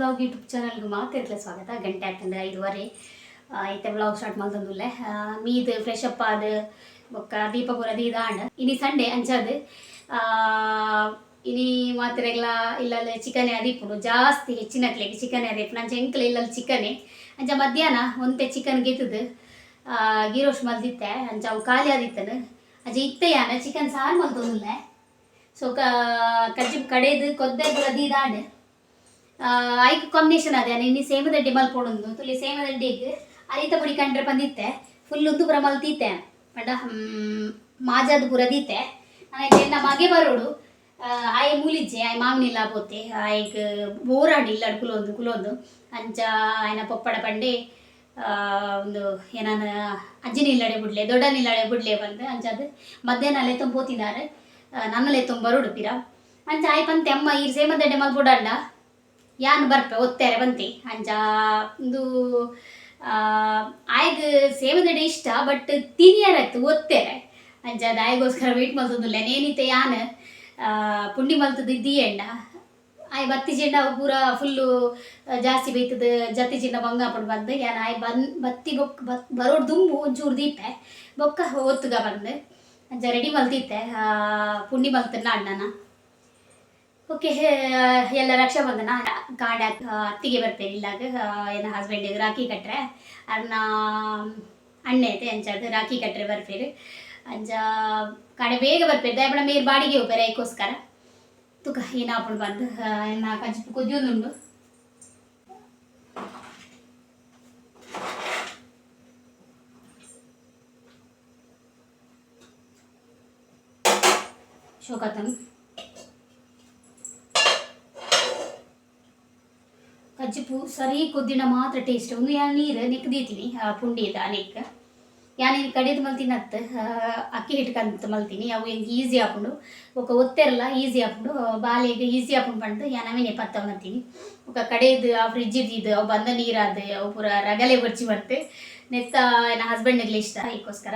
Vlog YouTube ಚಾನಲ್ಗೆ ಮಾತಿರ್ಲ ಸ್ವಾಗತ. ಗಂಟೆ ಆಗ್ತಂದ್ರೆ 5:30. ಇತ್ತೆ ವ್ಲಾಗ್ ಸ್ಟಾರ್ಟ್ ಮಲ್ತೊಂದುಲ್ಲೆ. ಮೀದ್ ಫ್ರೆಶ್ ಅಪ್ ಆದ್ ಬೊಕ್ಕ ದೀಪ ಪೂರ ದೀದಾಂಡ್. ಇನಿ ಸಂಡೆ ಅಂಚಾದ್ ಇನಿ ಮಾತೆರೆಗ್ಲ ಇಲ್ಲಲ್ ಚಿಕನ್ ಅದಿಪ್ಪುಂಡು. ಜಾಸ್ತಿ ಹೆಚ್ಚಿನಕ್ಲೆಗ್ ಚಿಕನ್ ಅದಿಪ್ಪುಂಡು. ಅಂಚ ಎಂಕ್ಲ ಇಲ್ಲಲ್ ಚಿಕನೆ. ಅಂಚ ಮಧ್ಯಾಹ್ನ ಒಂತೆ ಚಿಕನ್ ಗೆತ್ತದು ಗೀರೋಶ್ ಮಲ್ದಿತ್ತೆ. ಅಂಚ ಅವು ಖಾಲಿ ಆದಿತ್ತನು. ಅಂಚ ಇತ್ತೆ ಯಾನ ಚಿಕನ್ ಸಾರು ಮಲ್ತೊಂದುಲ್ಲೆ. ಸೊ ಕಜ್ಜಿ ಕಡೆದು ಕೊದ್ದೆ ಪೂರ ದೀದಾಂಡ್. ಐಕ್ ಕಾಂಬಿನೇಷನ್ ಅದೇ ಇನ್ನು ಸೇಮದಡ್ಡಿ ಮಲ್ಪೊಡುಂದು ತುಲಿ. ಸೇಮದಡ್ಡಿಗ್ ಅರಿತ ಪೊಡಿ ಕಂಡ್ರೆ ಬಂದಿತ್ತೆ. ಫುಲ್ ಉಂದು ಪೂರ ಮಲ್ತೀತೆ ಪಂಡ ಮಾಜಾದ್ ಪೂರ ದೀತೆ. ಎನ್ನ ಮಗೆ ಬರೋಡು. ಆಯೆ ಮೂಲಿಜ್ಜೆ, ಆಯೆ ಮಾಮನಿಲ್ಲ ಪೋತೆ. ಆಯ್ಗ್ ಬೋರಾಂಡ್ ಇಲ್ಲಡ್ ಕುಲೊಂದು ಕುಲೊಂದು. ಅಂಚ ಆಯನ ಪೊಪ್ಪಡ ಪಂಡೆ, ಒಂದು ಏನಾನ ಅಜ್ಜಿನ ಇಲ್ಲಡೆ ಬುಡ್ಲೆ, ದೊಡ್ಡನ ಇಲ್ಲಡೆ ಬುಡ್ಲೆ ಬಂದು. ಅಂಚಾದ್ ಮಧ್ಯಾಹ್ನ ಲೆತ್ತೊಂದು ಪೋತಿನಾರು, ನನ್ನ ಲೆತ್ತೊಂದು ಬರೋಡು ಪಿರ. ಅಂಚ ಆಯ್ ಪಂತೆ, ಅಮ್ಮ ಈರ್ ಸೇಮದಡ್ಡೆ ಮಲ್ಪೊಡಂಡ ಯಾನ್ ಬರ್ಪೆ ಒತ್ತೆರೆ ಬಂತೆ. ಅಂಚ ಉಂದು ಆಯಗ್ ಸೇಮದಡ್ಡೆ ಇಷ್ಟ, ಬಟ್ ತಿನಿಯರತ್ತು ಒತ್ತೆರೆ. ಅಂಚ ಅದು ಆಯಗೋಸ್ಕರ ವೆಯ್ಟ್ ಮಲ್ತೊಂದುಲ್ಲೆ. ನೇನಿತೆ ಯಾನ್ ಪುಂಡಿ ಮಲ್ತದ್ದು ದೀಯಂಡ ಆಯ್ ಬತ್ತಿ ಚೆಂಡ ಅವು ಪೂರ ಫುಲ್ಲು ಜಾಸ್ತಿ ಬೈತದ, ಜತ್ತಿ ಚಿಂಡ ಬಂಗಾಪುಡು ಬಂದು. ಯಾನ್ ಆಯ್ ಬನ್ ಬತ್ತಿ ಬೊಕ್ಕ ಬತ್ ಬರೋಡು ದುಂಬು ಒಂಚೂರು ದೀಪೆ ಬೊಕ್ಕ ಒತ್ತುಗ ಬಂದು. ಅಂಚ ರೆಡಿ ಮಲ್ತಿತ್ತೆ, ಪುಂಡಿ ಮಲ್ತನ್ನ ಅಣ್ಣನ. ಓಕೆ, ಎಲ್ಲ ರಕ್ಷಾಬಂಧನ ಕಾಂಡೆ ಅತ್ತಿಗೆ ಬರ್ಪೇರು ಇಲ್ಲಾಗ. ಏನ ಹಸ್ಬೆಂಡ್ ರಾಖಿ ಕಟ್ರೆ, ಅರ್ನ ಅಣ್ಣೆ ಐತೆ. ಅಂಚಾದ ರಾಖಿ ಕಟ್ರೆ ಬರ್ಪೇರು. ಅಂಚ ಕಾಂಡೆ ಬೇಗ ಬರ್ಪೇರು. ದಯಪಣ ಮೇರ್ ಬಾಡಿಗೆ ಹೋಗ್ಬೇರೆ ಐಕೋಸ್ಕರ. ತುಕ ಏನಾಪುಂಡು ಬಂದು. ಎನ್ನ ಕಜ್ಜಿ ಕೊದ್ಯೊಂದುಂಡು. ಶೋಕತನ್ ಕಜ್ಜಿಪು ಸರಿ ಕೊದ್ದಿನ ಮಾತ್ರ ಟೇಸ್ಟ್. ಒಂದು ಯಾನ್ ನೀರು ನೆಕ್ ದೀತೀನಿ ಪುಂಡಿ ನೆಕ್. ಯಾನ್ ಕಡೆದು ಮಲ್ತಿನತ್ತು ಅಕ್ಕಿ ಹಿಟ್ಟು ಕಂತ್ ಮಲ್ತೀನಿ. ಅವು ಎಂಕ್ ಈಸಿ ಆಪುಂಡು, ಬೊಕ್ಕ ಒತ್ತೆರಲ ಈಸಿ ಆಪುಂಡು, ಬಾಲೆಗ್ ಈಸಿ ಆಪುಂಡು ಪಂದ್ ಯಾನ್ ಅವೇನೆ ಪತ್ತ ಮಲ್ತೀನಿ. ಬೊಕ್ಕ ಕಡೆದು ಆ ಫ್ರಿಜ್ ದೀದು ಅವು ಬಂದ ನೀರಾದ್ ಅವು ಪೂರ ರಗಲೆ ಬೊರ್ಚಿ ಬರ್ತೆ. ನೆತ್ತ ಎನ್ನ ಹಸ್ಬೆಂಡ್ಗ್ಲ ಇಷ್ಟ, ಅದಕ್ಕೋಸ್ಕರ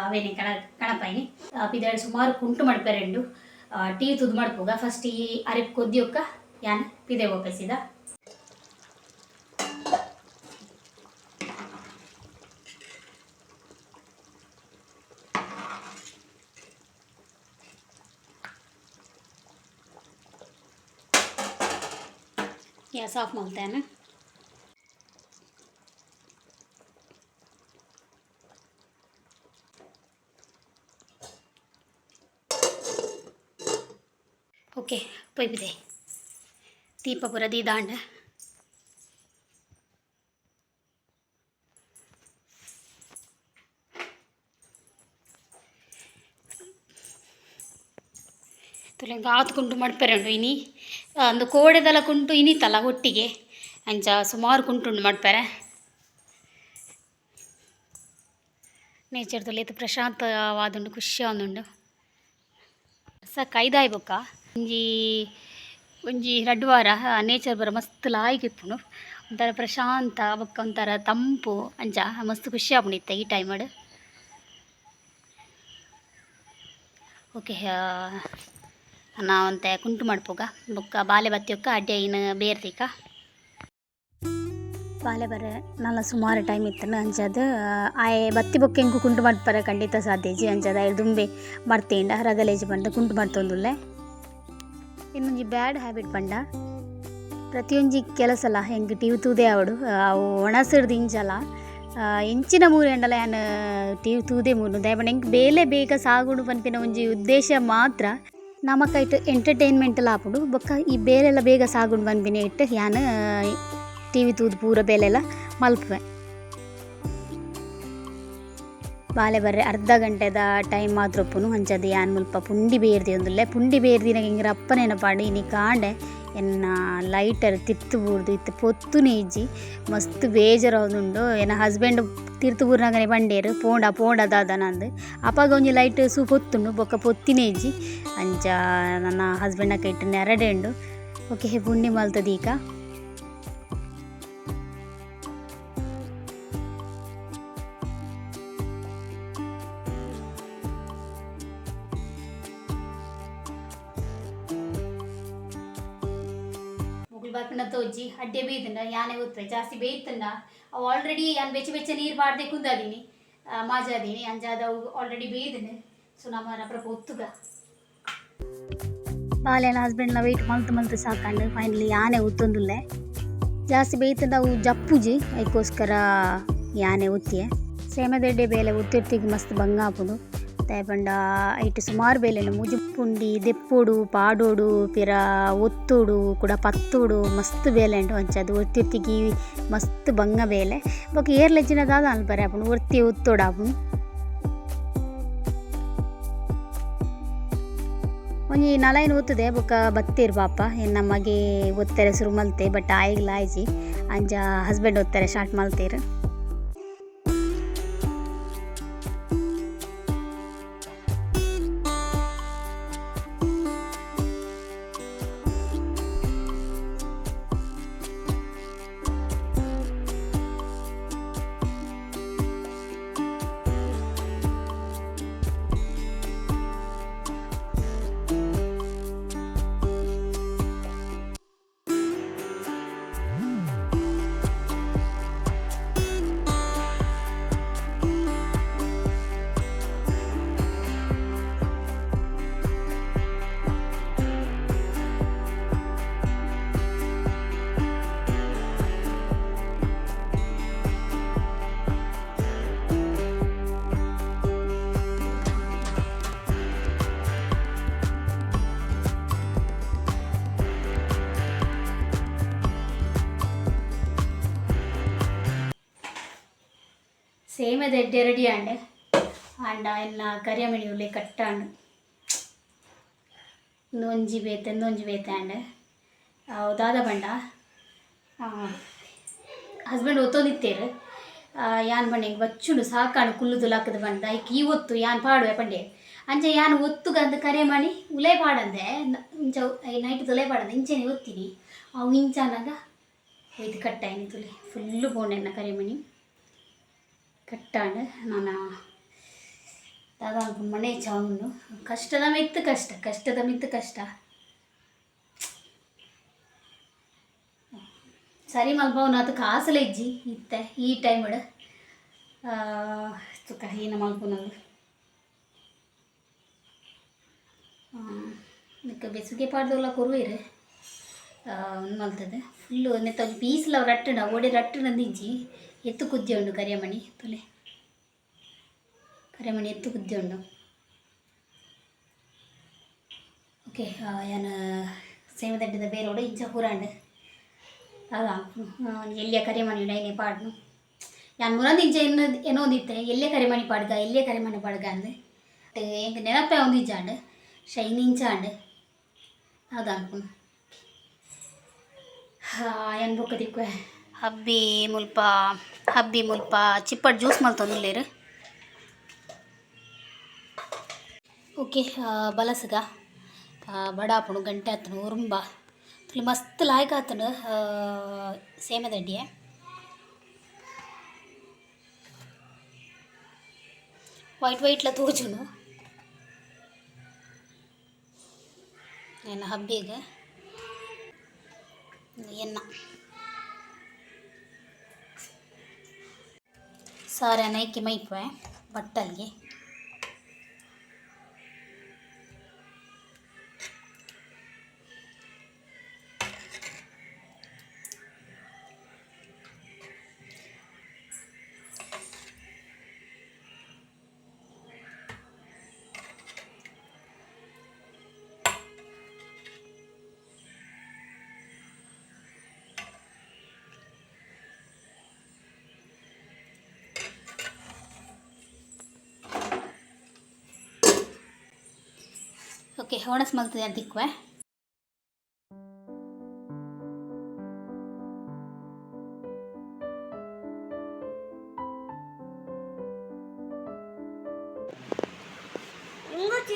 ಅವೇನೆ ಕಣ ಕಣಪಾಯಿನಿ. ಪಿದಾಡ್ ಸುಮಾರು ಕುಂಟು ಮಡ್ಪೆರೆಂಡು. ಟೀ ತುದು ಮಡ್ಪುಗ. ಫಸ್ಟ್ ಈ ಅರೆಪ್ ಕೊದ್ದಿಯೊಕ್ಕ ಯಾನ್ ಪಿದೆ ಒಪ್ಪಿಸಿದ. ಗ್ಯಾಸ್ ಆಫ್ ಮಲ್ತೇನೆ. ಓಕೆ, ಪೋಯ್ಪಿದೆ ದೀಪ ಪೂರ ದೀದಾಂಡ್. ತುಲೆಂಗ್ ಆತ್ ಕುಂಟು ಮಡ್ಪೆರುಂಡು ಇನಿ. ಅಂದು ಕೋಡೆದಲ ಕುಂಟು ಇನಿತಲ್ಲ ಒಟ್ಟಿಗೆ. ಅಂಚ ಸುಮಾರು ಕುಂಟುಂಡು ಮಡ್ಪೆರೆ. ನೇಚರ್ ತುಲೆ ಪ್ರಶಾಂತವಾದುಂಡು, ಖುಷಿ ಆವೊಂದುಂಡು. ಸ ಕೈದಾಯಿ ಬೊಕ್ಕ ಒಂಜಿ ಒಂಜಿ ರಡ್ಡ್ ವಾರ ನೇಚರ್ ಪೂರ ಮಸ್ತ್ ಲಾಯ್ಕ್ ಇಪ್ಪುಂಡು. ಒಂಥರ ಪ್ರಶಾಂತ ಬೊಕ್ಕ ಒಂಥರ ತಂಪು. ಅಂಚ ಮಸ್ತ್ ಖುಷಿ ಆಪುಂಡು ಇತ್ತೆ ಈ ಟೈಮಡ್. ಓಕೆ, ನಾ ಒಂತೆ ಕುಂಟು ಮಡ್ಪುಗ. ಬೊಕ್ಕ ಬಾಲೆ ಬತ್ತಿಯೊಕ್ಕ ಅಡ್ಡೆ ಐನ್ ಬೇರ್ದಿಕ. ಬಾಲೆ ಬರೆ ನಲ್ಲ ಸುಮಾರು ಟೈಮ್ ಇತ್ತುಂಡು. ಅಂಚಾದ್ ಆಯೆ ಬತ್ತಿ ಬೊಕ್ಕ ಎಂಕ್ ಕುಂಟು ಮಡ್ಪರೆ ಖಂಡಿತ ಸಾಧ್ಯ ಇಜ್ಜಿ. ಅಂಚಾದ್ ಆಯೆ ದುಂಬೆ ಮಡ್ತೇಂಡ ರಗಲೇಜಿ ಪಂದ್ ಕುಂಟು ಮಡ್ತೊಂದುಲ್ಲೆ. ಇನ್ನೊಂಜಿ ಬ್ಯಾಡ್ ಹ್ಯಾಬಿಟ್ ಪಂಡ ಪ್ರತಿಯೊಂಜಿ ಕೆಲಸಲ ಎಂಕ್ ಟಿವಿ ತೂದೇ ಆವೊಡು. ಅವು ಒಣಸಿಡ್ದು ಇಂಚಲ ಎಂಚಿನ ಮೂರಿ ಆಂಡಲ ಯಾನ್ ಟಿವಿ ತೂದೇ ಮೂರುನು. ದಾಯೆ ಪಂಡ ಎಂಕ್ ಬೇಲೆ ಬೇಗ ಸಾಗುಡು ಪನ್ಪಿನ ಒಂಜಿ ಉದ್ದೇಶ ಮಾತ್ರ. ನಮಕ್ ಐಟ್ ಎಂಟರ್ಟೈನ್ಮೆಂಟ್ ಲ ಆಪುಂಡು. ಬೊಕ್ಕ ಈ ಬೇಲೆಲ ಬೇಗ ಸಾಗುಂಡು ಪನ್ಪಿನ ಇಟ್ಟು ಯಾನ್ ಟಿವಿ ತೂದು ಪೂರ ಬೇಲೆಲ ಮಲ್ಪುವೆ. ಬಾಲೆ ಬರ್ರೆ ಅರ್ಧ ಗಂಟೆದ ಟೈಮ್ ಮಾತ್ರ ಉಪ್ಪುನು. ಅಂಚಾದ್ ಯಾನ್ ಮುಲ್ಪ ಪುಂಡಿ ಬೇರ್ದಿ ಉಂದುಲ್ಲೆ. ಪುಂಡಿ ಬೇರ್ದಿನಗ ಎಂಕ್ ರಪ್ಪ ನೆನಪಾಂಡ್, ಇನಿ ಕಾಂಡೆ ಎನ್ನ ಲೈಟರ್ ತಿರ್ತು ಬೂರ್ದು ಇತ್ತೆ ಪೊತ್ತುನೆ ಇಜ್ಜಿ. ಮಸ್ತ್ ಬೇಜಾರಾವೊಂದುಂಡು. ಎನ್ನ ಹಸ್ಬೆಂಡ್ ತಿರ್ತು ಬೂರ್ನಗನೆ ಪಂಡೇರು, ಪೋಂಡ ಪೋಂಡ ದಾದನ ಅಂದ್. ಅಪಗ ಒಂಜಿ ಲೈಟ್ ಸೂ ಪೊತ್ತುಂಡು, ಬೊಕ್ಕ ಪೊತ್ತಿನೇ ಇಜ್ಜಿ. ಅಂಚ ನನ್ನ ಹಸ್ಬೆಂಡ್ನ ಕೈಟ್ ನೆರಡೆ ಉಂಡು. ಓಕೆ, ಪುಂಡಿ ಮಲ್ತದೀಕ. ಅಕುಲು ಬರ್ಪಿನ ತೋಜಿ ಅಡ್ಡೆ ಬೇಯ್ತುಂಡ ಯಾನೆ ಒತ್ತುವೆ ಜಾಸ್ತಿ ಬೇಯ್ತುಂಡ ಅವು ಆಲ್ರೆಡಿ ಯಾನ್ ಬೆಚ್ಚ ಬೆಚ್ಚ ನೀರು ಪಾಡ್ದೆ ಕುಂದಾದೀನಿ ಮಾಜಾದೀನಿ ಅಂಚಾದ್ ಅವು ಆಲ್ರೆಡಿ ಬೇಯ್ದುಂಡು. ಸೊ ನಮ್ಮ ಅಪ್ರಪ ಒತ್ತುಗ ಬಾಲೆನ ಹಸ್ಬೆಂಡ್ಲ ವೆಯ್ಟ್ ಮಲ್ತು ಮಲ್ತು ಸಾಕಂಡು ಫೈನಲಿ ಯಾನೆ ಒತ್ತೊಂದುಲ್ಲೆ. ಜಾಸ್ತಿ ಬೇಯ್ತುಂಡ ಅವು ಜಪ್ಪುಜಿ, ಐಕೋಸ್ಕರ ಯಾನೆ ಒತ್ತಿಯೆ. ಸೇಮದೆಡ್ಡೆ ಬೇಲೆ ಒತ್ತಿರ್ತಿಗೆ ಮಸ್ತ್ ಬಂಗ ಆಪುಂಡು. ದಾಯೆ ಐಟ್ ಸುಮಾರು ಬೇಲೆನ ಮೂಜಿ ಪುಂಡಿ ದೆಪ್ಪೊಡು ಪಾಡೋಡು ಪಿರ ಒತ್ತೋಡು ಕುಡ ಪತ್ತೋಡು ಮಸ್ತ್ ಬೇಲೆ ಉಂಡು. ಅಂಚಾದ್ ಒತ್ತಿರ್ತಿಗೆ ಮಸ್ತ್ ಬಂಗ ಬೇಲೆ. ಬೊಕ ಏರ್ಲೆಜ್ಜಿನ ದಾದ ಅನ್ಪರೆ ಆಪುಂಡು, ಒರ್ತಿ ಒತ್ತೋಡು ಆಪುಂಡು. ಒಂಜಿ ನಲೈನ್ ಒತ್ತುದೆ ಬೊಕ ಬತ್ತೆರ್ ಪಾಪ. ಎನ್ನ ಮಗೆ ಒತ್ತರೆ ಸುರು ಮಲ್ತೆ ಬಟ್ ಆಯೆಗ್ಲ ಆಯ್ಜಿ, ಅಂಚ ಹಸ್ಬೆಂಡ್ ಒತ್ತರೆ ಸ್ಟಾರ್ಟ್ ಮಲ್ತೆರ್. ಸೇಮೆದ ಎಡ್ಡೆ ರೆಡಿ ಆಂಡ್ ಆಂಡ ಎನ್ನ ಕರಿಯಮಣಿ ಉಲ್ಲೆ ಕಟ್ಟಾಂಡ್. ಒಂಜಿ ಬೇತೆ ಒಂಜಿ ಬೇತೆ ಆಂಡ್. ಅವು ದಾದ ಪಂಡ ಹಸ್ಬೆಂಡ್ ಒತ್ತೊಂದಿತ್ತೇರು. ಯಾನ್ ಪಂಡೆ ಎಂಕ್ ಬಚ್ಚುಂಡು ಸಾಕಾಂಡ್ ಕುಲ್ಲುದು ಲಕ್ಕುದು ಪಂಡ ಐಕ್ ಈ ಒತ್ತು ಯಾನ್ ಪಾಡುವೆ ಪಂಡೆ. ಅಂಚ ಯಾನ್ ಒತ್ತುಗಂದ್ ಕರಿಯಮಣಿ ಉಲೈ ಪಾಡಂದೆ ಇಂಚ ನೈಟ್ ತುಲೈ ಪಾಡಂದೆ ಇಂಚೆನೆ ಒತ್ತಿನಿ. ಅವು ಇಂಚಾನಗ ಒಯ್ದು ಕಟ್ಟಾಯಿನಿ ತುಲೆ ಫುಲ್ಲು ಪೋಂಡು ಎನ್ನ ಕರಿಯಮಣಿ ಕಟ್ಟಾಂಡ್. ನಾನ ದಾದ ಮನೆ ಉಂಡು. ಕಷ್ಟದ ಮಿತ್ತು ಕಷ್ಟ, ಕಷ್ಟದ ಮಿತ್ತು ಕಷ್ಟ. ಸರಿ ಮಲ್ಪವನಾತ್ ಕಾಸುಲ ಇಜ್ಜಿ ಇತ್ತೆ ಈ ಟೈಮ್ಡ್. ತುಕ ಏನ ಮಲ್ಪುನವು ನಿಕ್ಕ ಬೆಸುಗೆ ಪಾಡ್ದೋಲ ಕೊರುವೆರ್ ಉಂದು ಮಲ್ತದೆ ಫುಲ್ಲು ನೆತ್ತ ಒಂಜಿ ಪೀಸ್ಲ ರಟ್ಟುಂಡ ಓಡೆ ರಟ್ಟುಂಡ ಇಜ್ಜಿ. ಎತ್ತು ಕುದ್ದೆ ಉಂಡು ಕರಿಯಮಣಿ ತುಲೆ ಕರಿಯಮಣಿ ಎತ್ತು ಕುದ್ದೆ ಉಂಡು. ಓಕೆ ಯಾನ್ ಸೇಮದಡ್ಡಿದ ಬೇರೋಡು ಇಂಚ ಪೂರಾಂಡ್. ಅದ ಒಂಜಿ ಎಲ್ಯ ಕರಿಮಣಿ ಉಂಡು ಐನೆ ಪಾಡ್ನು. ಯಾನ್ ಮುರಂದು ಇಂಚ ಎನ್ನ ಎನ್ನೊಂದಿತ್ತೆ ಎಲ್ಲೆ ಕರಿಮಣಿ ಪಾಡ್ಗ ಎಲ್ಲೆ ಕರಿಮಣಿ ಪಾಡ್ಗ ಅಂದ್. ಎಂಕ್ ನೆನಪೇ ಆವೊಂದಿಜ್ಜಾಂಡ್ ಶೈನ್ ಇಂಚ ಆಂಡ್. ದಾದ ಅನ್ಪುನು ಯಾನ್ ಬೊಕ್ಕ ತಿಕ್ಕುವೆ. ಹಬ್ಬಿ ಮುಲ್ಪ ಹಬ್ಬಿ ಮುಲ್ಪ ಚಿಪ್ಪಡ್ ಜ್ಯೂಸ್ ಮಲ್ತೊಂದುಲ್ಲೆರ್. ಓಕೆ ಬಲಸುಗ ಬಡಾಪುಂಡು ಗಂಟೆ ಆತುಂಡು ಒರುಂಬ. ತುಲಿ ಮಸ್ತ್ ಲಾಯ್ಕ್ ಆತುಂಡು ಸೇಮದಡ್ಡಿಯೆ. ವೈಟ್ ವೈಟ್ಲ ತೋಜುಂಡು. ಎನ್ನ ಹಬ್ಬಿಗ್ ಎನ್ನ ಸಾರ ನೈಕಿ ಮೈಪುವೆ ಬಟ್ಟಲ್ಗೆ. ಓಕೆ ಒಣಸ್ ಮಲ್ತದೆ ಅಂತ ತಿಕ್ಕುವೆ.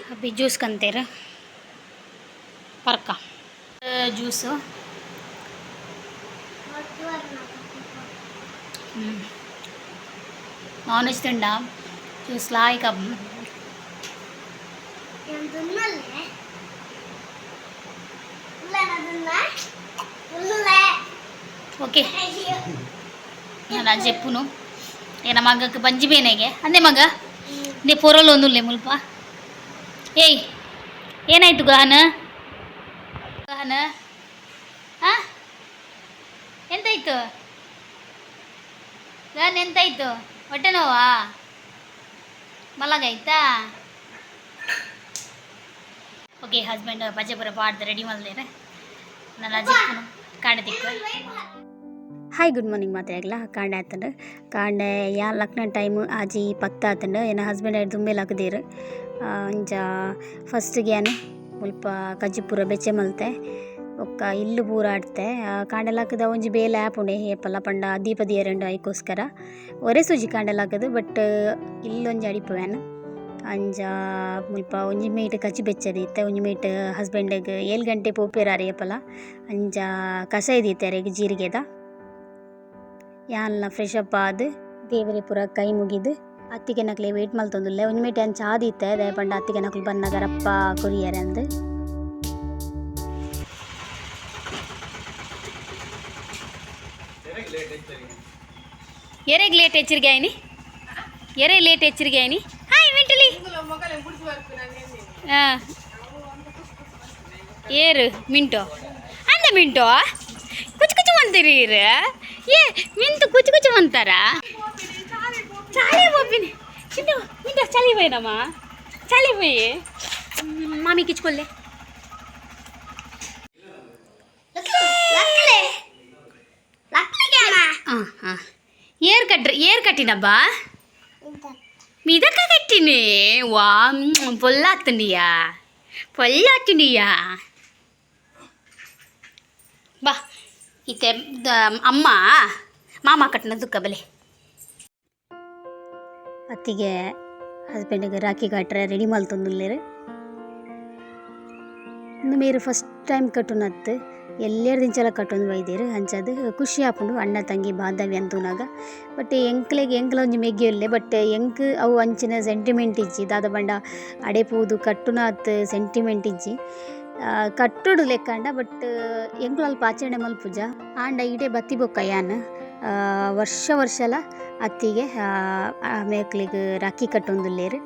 ಹಬ್ಬಿ ಜ್ಯೂಸ್ ಕಂತೇರು ಪರ್ಕ ಜ್ಯೂಸು. ನಾನ್ ವೆಜ್ ತಿಂಡ ಜ್ಯೂಸ್ ಲಾಯ್ಕ್. ಓಕೆ ನಾನು ಜೆಪ್ಪುನು ಏನ ಮಗಕ್ಕೆ ಬಂಜಿ ಬೇನೆಗೆ ಅಂದೆ ಮಗ ನೇ ಪೊರಲು ಒಂದುಲ್ಲೆ ಮುಲ್ಪ. ಏಯ್, ಏನಾಯ್ತು ಗಹನ? ಗಹನ, ಹಾ, ಎಂತಾಯ್ತು ಗಹನ್? ಎಂತಾಯ್ತು? ಹೊಟ್ಟೆ ನೋವಾ? ಮಲಗಾಯ್ತಾ? ಓಕೆ, ಹಸ್ಬೆಂಡ್ ಬಜೆ ಪೂರ ಪಾಡ್ದು ರೆಡಿ ಮಲ್ದೇನೆ. ನನ್ನ ಜೆಪ್ಪುನು ಕಾಂಡೆ ತಿಕ್ಕು. ಹಾಯ್, ಗುಡ್ ಮಾರ್ನಿಂಗ್ ಮಾತ್ರೆಗ್ಲ. ಕಾಂಡೆ ಆತಂಡು. ಕಾಂಡೆ ಯಾ ಲಕ್ನ ಟೈಮ್ 6:10 ಆತಂಡು. ಎನ್ನ ಹಸ್ಬೆಂಡ್ ದುಂಬೆ ಲಕ್ದೇರು. ಅಂಚ ಫಸ್ಟ್ಗೆ ಯಾನ್ ಮುಲ್ಪ ಕಜ್ಜಿ ಪೂರ ಬೆಚ್ಚೆ ಮಲ್ತೆ. ಬೊಕ್ಕ ಇಲ್ಲು ಪೂರ ಆಡ್ತೆ. ಕಾಂಡೆ ಲಕ್ಕದ ಒಂಜಿ ಬೇಲೆ ಆಪುಂಡೆ ಏಪಲ ಪಂಡ ದೀಪ ದಿಯರೆಂಡು. ಐಕೋಸ್ಕರ ಒರೆ ಸೂಜಿ ಕಾಂಡೆ ಲಕ್ಕದು, ಬಟ್ ಇಲ್ಲೊಂಜಿ ಅಡಿಪುವೆನ್. ಅಂಚ ಮುಲ್ಪ ಒಂಜಿ ಮೈಟ್ ಕಜ್ಜಿ ಬೆಚ್ಚದ ಇತ್ತೆ, ಒಂಜಿ ಮೈಟ್ ಹಸ್ಬೆಂಡ್ಗ್ 7 ಗಂಟೆ ಪೋಪೆರ್ ಏಪಲ. ಅಂಚ ಕಷಾಯ ದೀತೆ ಅರೆಗ್ ಜೀರಿಗೆದ. ಯಾನ್ಲ ಫ್ರೆಶ್ ಅಪ್ ಆದ್ ದೇವರೆ ಪೂರ ಕೈ ಮುಗಿದು ಅತ್ತಿಗೆ ನಕ್ಲೆ ವೇಟ್ ಮಲ್ತೊಂದುಲ್ಲೆ. ಒಂಜಿ ಮೈಟ್ ಯಾನ್ ಚಾ ದೀತೆ, ದಾಯೆ ಪಂಡ ಅತ್ತಿಗೆ ನಕುಲು ಬನ್ನಗ ರಪ್ಪ ಕೊರಿಯರೆ ಅಂದ್. ಎರೆಗ್ ಲೇಟ್ ಹೆಚ್ಚಿರಿಗೆ ಆಯ್ನಿ? ಎರೆ ಲೇಟ್ ಹೆಚ್ಚಿರಿಗೆ ಆಯ್ನಿ? ಹಾಯ್ ಮಿಂಟಲಿ. ಹಾಂ, ಏರು ಮಿಂಟೋ ಅಂದ ಮಿಂಟೋ ಕುಚ್ ಕುಚ್ ಮಂತೀರಿ. ಏ ಮಿಂತು, ಕುಚ್ ಕುಚ್ ಮಂತಾರ. ಚಾಲಿ ಪೋಪಿನಿ ಚಿಂಟು. ಮಿಂಟೋ, ಚಳಿ పోయినమ్మಾ, ಚಳಿ పోయి ಮಾಮಿ ಕಿಚ್ಕೊಲ್ಲೆ. ಹಾಂ ಹಾಂ, ಏರ್ ಕಟ್ರಿ, ಏರ್ ಕಟ್ಟಿನಬ್ಬಾ? ಮಿದಕ ಕಟ್ಟಿನಿ. ವಾ, ಪೊಲ್ಲಾತುಂಡಿಯಾ, ಪೊಲ್ಲಾತುಂಡಿಯಾ. ಬಾ ಇತ್ತೆ ಅಮ್ಮ ಮಾಮ ಕಟ್ಟಿನ ದುಃಖ ಬಲೆ. ಅತ್ತಿಗೆ ಹಸ್ಬೆಂಡ್ಗೆ ರಾಖಿ ಕಟ್ರೆ ರೆಡಿ ಮಲ್ತೊಂದುಲ್ಲೆರ್. ಇಂದು ಮೇರು ಫಸ್ಟ್ ಟೈಮ್ ಕಟ್ಟುನತ್ತು, ಎಲ್ಲೆರ್ ದಿಂಚಲ ಕಟ್ಟೊಂದು ಬೈದೆರ್. ಅಂಚಾದ್ ಖುಷಿ ಆಪುಂಡು ಅಣ್ಣ ತಂಗಿ ಬಾಂಧವ್ಯ ತೂನಗ. ಬಟ್ ಎಂಕ್ಲೆಗ್ ಎಂಕ್ಲ ಒಂಜಿ ಮೆಗ್ಗೆ ಉಲ್ಲೆ, ಬಟ್ ಎಂಕ್ ಅವು ಅಂಚಿನ ಸೆಂಟಿಮೆಂಟ್ ಇಜ್ಜಿ. ದಾದ ಪಂಡ ಅಡೆ ಪೋದು ಕಟ್ಟುನಾತ್ ಸೆಂಟಿಮೆಂಟ್ ಇಜ್ಜಿ. ಕಟ್ಟೊಡು ಲೆಕ್ಕಂಡ, ಬಟ್ ಎಂಕುಲು ಅಲ್ಪ ಆಚರಣೆ ಮಲ್ಪುಜ. ಆಂಡ ಇಡೆ ಬತ್ತಿ ಬೊಕ್ಕ ಯಾನ್ ವರ್ಷ ವರ್ಷಲ ಅತ್ತಿಗೆ ಮೇಕ್ಲೆಗ್ ರಾಖಿ ಕಟ್ಟೊಂದುಲ್ಲೆರ್.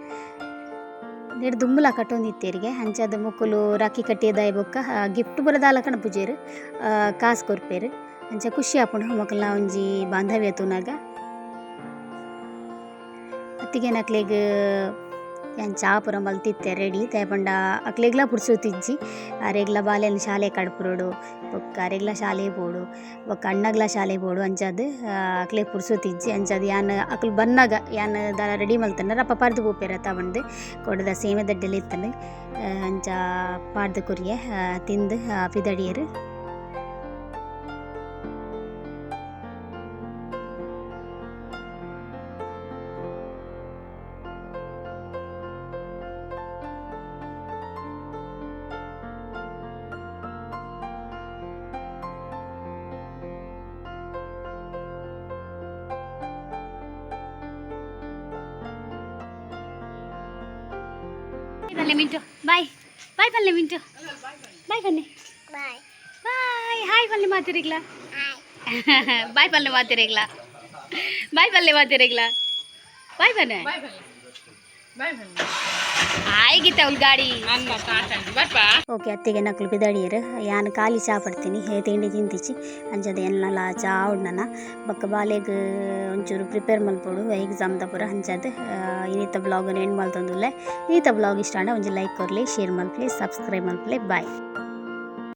ನೆಡ್ ದುಂಬುಲ ಕಟ್ಟೊಂದಿತ್ತೆರ್ಗೆ. ಅಂಚಾದ್ ಮೊಕುಲು ರಾಖಿ ಕಟ್ಟಿದಾಯಿ ಬೊಕ್ಕ ಗಿಫ್ಟ್ ಪೂರ ದಾಲ ಕನಪುಜೆರ್, ಕಾಸ್ ಕೊರ್ಪೆರ್. ಅಂಚ ಖುಷಿ ಆಪುಂಡು ಮೊಕಲ್ನ ಒಂಜಿ ಬಾಂಧವ್ಯ ತೂನಗ. ಅತ್ತಿಗೆನಕ್ಲೆಗ್ ಯಾನ್ ಚಾ ಪೂರ ಮಲ್ತಿತ್ತೆ ರೆಡಿ. ದಾಯೆ ಪಂಡ ಅಕ್ಲೆಗ್ಲ ಪುರ್ಸೊತ್ತಿಜ್ಜಿ. ಅರೆಗ್ಲ ಬಾಲೆನ್ ಶಾಲೆ ಕಡಪುರೊಡು, ಬೊಕ್ಕ ಅರೆಗ್ಲ ಶಾಲೆ ಪೋಡು, ಬೊಕ್ಕ ಅಣ್ಣಗ್ಲ ಶಾಲೆ ಪೋಡು. ಅಂಚಾದ್ ಅಕ್ಲೆಗ್ ಪುರ್ಸೊತ್ತಿಜ್ಜಿ. ಅಂಚಾದ್ ಯಾನ್ ಅಕುಲು ಬನ್ನಗ ಯಾನ್ ದಾಲ ರೆಡಿ ಮಲ್ತುಂಡ ರಪ್ಪ ಪರ್ದು ಪೋಪೆರ್ ಅತ್ತ ಪಂದ್. ಕೋಡೆದ ಸೇಮೆದಡ್ಡೆಲ್ ಇತ್ತುಂಡು, ಅಂಚ ಪಾಡ್ದ್ ಕೊರಿಯೆ. ತಿಂದು ಪಿದಡಿಯೆರ್. ಬನ್ನಿ ಮಿಂಟು, ಬಾಯ್ ಬಾಯ್ ಬನ್ನಿ ಮಿಂಟು, ಬಾಯ್ ಬನ್ನಿ. ಬಾಯ್, ಹಾಯ್ ಬನ್ನಿ ಮಾತಿರಿಗ್ಲ. ಬಾಯ್ ಬನ್ನಿ ಮಾತಿರಿಗ್ಲ. ಬಾಯ್ ಬನ್ನಿ ಮಾತಿರಿಗ್ಲ. ಬಾಯ್ ಬನ್ನಿ. ಹಾಯ್ ಗೀತ ಅವಳು ಗಾಡಿ. ಓಕೆ, ಅತ್ತಿಗೆ ನಕಲು ಪಿದಡಿಯೆರ್. ಯಾನ್ ಖಾಲಿ ಚಾ ಪಡ್ತೀನಿ, ತಿಂಡಿ ತಿಂತಿಚಿ. ಅಂಚಾದ್ ಎನ್ನಲ ಚಾ ಉಂಡನ. ಬೊಕ್ಕ ಬಾಲೆಗ್ ಒಂಚೂರು ಪ್ರಿಪೇರ್ ಮಲ್ಪೊಡು ಎಕ್ಸಾಮ್ದ ಪೂರ. ಅಂಚಾದ್ ಇನಿತ ಬ್ಲಾಗ್ ಎಂಡ್ ಮಲ್ತೊಂದುಲ್ಲೆ. ಇನಿತ ಬ್ಲಾಗ್ ಇಷ್ಟ ಆಂಡ ಒಂಜಿ ಲೈಕ್ ಕೊರ್ಲೆ, ಶೇರ್ ಮಲ್ಪಲೆ, ಸಬ್ಸ್ಕ್ರೈಬ್ ಮಲ್ಪಲೆ. ಬಾಯ್.